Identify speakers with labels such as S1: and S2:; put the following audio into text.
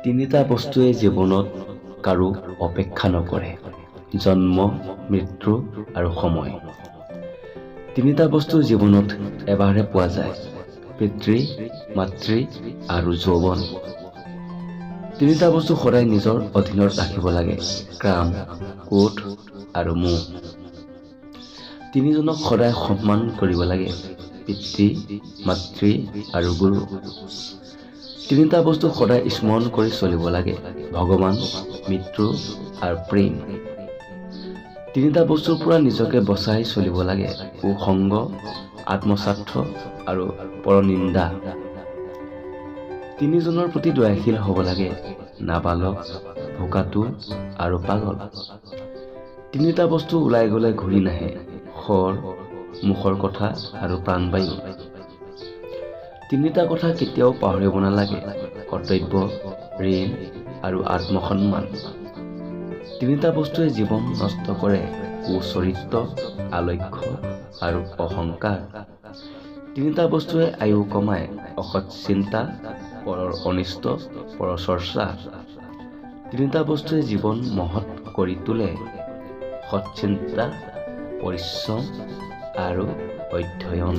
S1: তিনিটা বস্তুৱে জীৱনত কাৰো অপেক্ষা নকৰে: জন্ম, মৃত্যু আৰু সময়। তিনিটা বস্তু জীৱনত এবাৰহে পোৱা যায়: পিতৃ, মাতৃ আৰু যৌৱন। তিনিটা বস্তু সদায় নিজৰ অধীনত ৰাখিব লাগে: কাম, ক্ৰোধ আৰু মোহ। তিনিজনক সদায় সন্মান কৰিব লাগে: পিতৃ, মাতৃ আৰু গুৰু। তিনিটা বস্তু সদায় স্মৰণ কৰি চলিব লাগে: ভগৱান, মৃত্যু আৰু প্ৰেম। তিনিটা বস্তুৰ পৰা নিজকে বচাই চলিব লাগে: কুসংগ, আত্মস্বাৰ্থ আৰু পৰনিন্দা। তিনিজনৰ প্ৰতি দয়াশীল হ'ব লাগে: নাবালক, ভোকাতুৰ আৰু পাগল। তিনিটা বস্তু ওলাই গ'লে ঘূৰি নাহে: শৰ, মুখৰ কথা আৰু প্ৰাণবায়ু। তিনিটা কথা কেতিয়াও পাহৰিব নালাগে: কৰ্তব্য, ঋণ আৰু আত্মসন্মান। তিনিটা বস্তুৱে জীৱন নষ্ট কৰে: কুচৰিত্ৰ, আলস্য আৰু অহংকাৰ। তিনিটা বস্তুৱে আয়ু কমায়: অসৎ চিন্তা, পৰৰ অনিষ্ট, পৰচৰ্চা। তিনিটা বস্তুৱে জীৱন মহৎ কৰি তোলে: সৎচিন্তা, পৰিশ্ৰম আৰু অধ্যয়ন।